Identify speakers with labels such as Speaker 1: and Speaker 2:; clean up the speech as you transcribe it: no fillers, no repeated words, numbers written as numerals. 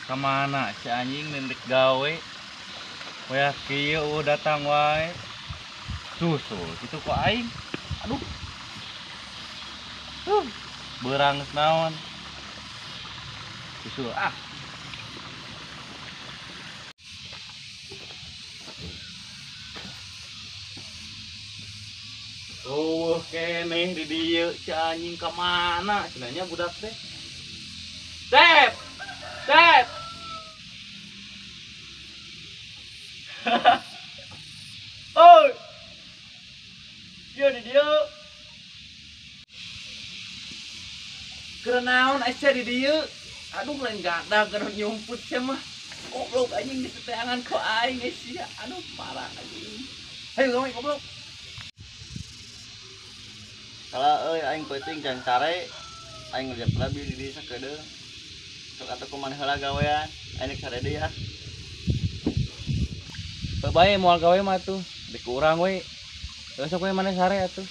Speaker 1: Kamana si anjing nindek gawe? Wah kieu eueuh datang wae. Susul kitu ku aing. Aduh. Beurang geus naon. Susul ah. Oh, keneh di dieu si anjing ka mana? Cenah nya budak teh. Sep. Sep. Oi. Ieu di dieu. Keur naon aya di dieu? Aduh lain gadag keur nyumput sia mah. Goblok anjing diteteangan ku aing sia. Aduh parah anjing. Hayu gawe goblok.
Speaker 2: Kala euy aing peuting can sare. Aing ngeliat lebih di dieu sakedeung. Sok atuh kumaha heula gawean. Aing rek sare deui ah.
Speaker 1: Bae moal gawe mah atuh. Di ku urang we. Heuh sok we maneh sare atuh.